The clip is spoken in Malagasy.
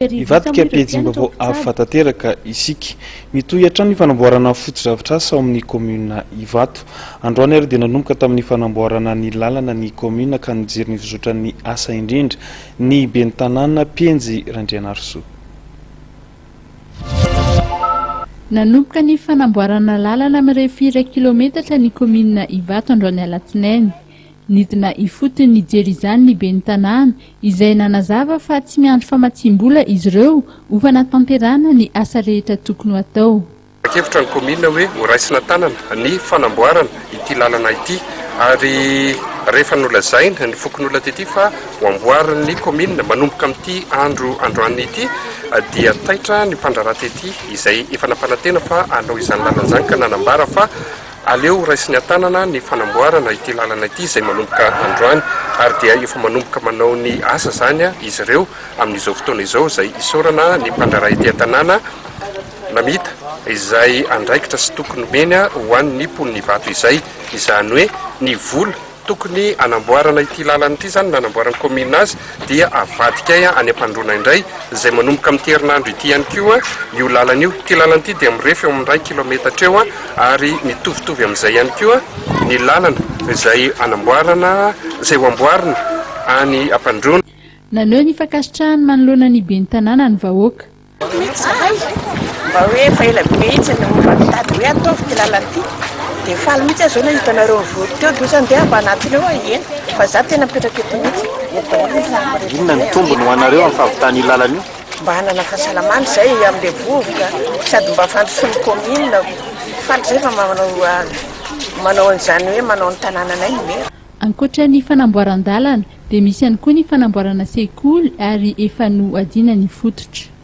Hivadika pejim-baovao hafa tanteraka isika. Mitohy hatrany ny fanamboarana fotodrafitrasa ao amin'ny kaominina Ivato. Androany ary dia nanomboka tamin'ny fanamboarana ny lalana ny kaominina ka nijery ny fizotran'ny asa indrindra ny ben'ny tanàna Penjy Randrianarisoa. Nanomboka ny fanamboarana lalana mirefy iray kilometatra ny kaominina Ivato androany alatsinainy. Nidina ifotony nijery izany ny ben'ny tanàna, izay nanazava fa tsy miandry famatsiam-bola izy ireo ho fanatanterahana ny asa rehetra tokony ho atao. Tapa-kevitra ny kaominina hoe ho raisina an-tanana ny fanamboarana ity lalana ity ary rehefa nolazaina ny fokonolona tety fa ho amboarin'ny kaominina manomboka amin'ity andro androany ity dia taitra ny mpandraharaha tety izay efa nampanantena fa hanao izany lalana izany ka nanambara fa Aleo ho raisiny an-tanana ny fanamboarana ity lalana ity izay manomboka androany ary dia efa manomboka manao ny asa izany izy ireo amin'izao fotoana izao izay isaorana ny mpandraharaha ety an-tanàna namita izay andraikitra sy toky nomeny ho an'ny mponin'Ivato izay, izany hoe ny vola Tokony hanamboarana ity lalana ity izany, nanamboaran'ny kaominina azy dia avadikay any Ampandroana indray, izay manomboka amin'ity herinandro ity ihany koa io lalana io. Ity lalana ity dia mirefy eo amin'ny iray kilaometatra eo ary mitovitovy amin'izay ihany koa ny lalana izay hanamboarana, izay ho amboarina any Ampandroana. Naneho ny fankasitrahany manoloana ny ben'ny tanàna ny vahoaka. Mihitsy zahay mba hoe efa ela be mihitsy no mba mitady hoe ataovy ity lalana ity dia faly mihitsy aho zao nahita anareo nivory teo dia ohatran'ny ndeha mba hanatona eo aho eny fa za tena mipetraka eto mihitsy eto daholo ny trano rehetra. Inona ny tombony ho anareo amin'ny fahavitan'io lalana io? Mba hanana fahasalamana izay amin'ilay vovoka sady mba fandrosoan'ny commune. Faly izay fa manao manao an'izany hoe manao ny tanànanay ny maire. Ankoatra ny fanamboaran-dalana dia misy ihany koa ny fanamboarana sekoly ary efa nohadiana ny fototra.